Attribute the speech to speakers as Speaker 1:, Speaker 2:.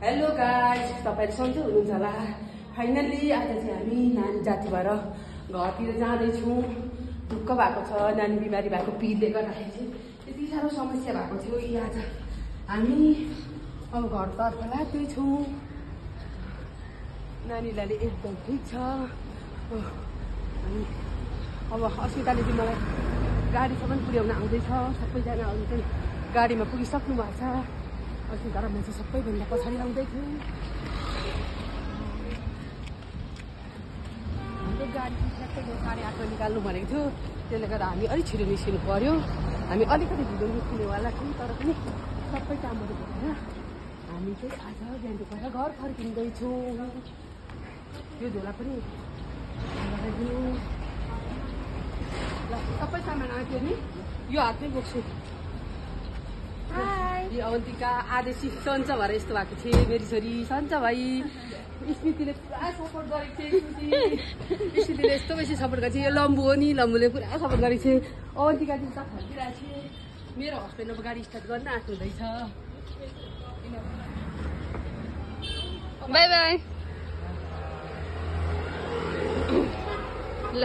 Speaker 1: Hello guys, तपाईहरु सन्चै हुनुहुन्छ होला। फाइनली आज चाहिँ हामी नानी जाति भएर घरतिर जाँदैछौँ। दुःख भएको छ, नानी बिमारी भएको पिरले गर्दाखेरि चाहिँ यति साह्रो समस्या भएको थियो। आज हामी अब घरतर्फ लाग्दैछौँ। नानीलाई एकदम ठिक छ। अनि अब अस्पतालदेखि मलाई गाडीसम्म पुर्याउन आउँदैछ। सबैजना अरू चाहिँ गाडीमा पुगिसक्नु भएको छ। अस्ति तर मान्छे सबैभन्दा पछाडि आउँदै थियो। हाम्रो गाडी ठ्याक्कै 8:30मा निकाल्नु भनेको थियो। त्यसले गर्दा हामी अलिक छिटो निस्किनु पर्यो। हामी अलिकति ढिलो निस्किनेवाला थियौँ, तर पनि सबै कामहरू भएर हामी चाहिँ आज बिहानको भएर घर फर्किँदैछौँ। यो झोला पनि लगाइदिनु ल। सबै सामान आएको नि, यो हातमै बोक्छु। यो अवन्तिका आदेशी सन्च भएर यस्तो भएको थिए। मेरी छोरी सन्च भाइ स्मृतिले पुरा सपोर्ट गरेको थिए। स्मृतिले यस्तो बेसी सपोर्ट गरेको थियो। यो लम्बु हो नि, लम्बुले पुरा सपोर्ट गरेको थियो। अवन्तिका दिन त फर्किरहेको थिएँ। मेरो हस्बेन्ड अब गाडी स्टार्ट गर्न आँट्नुहुँदैछ। बाई बाई ल।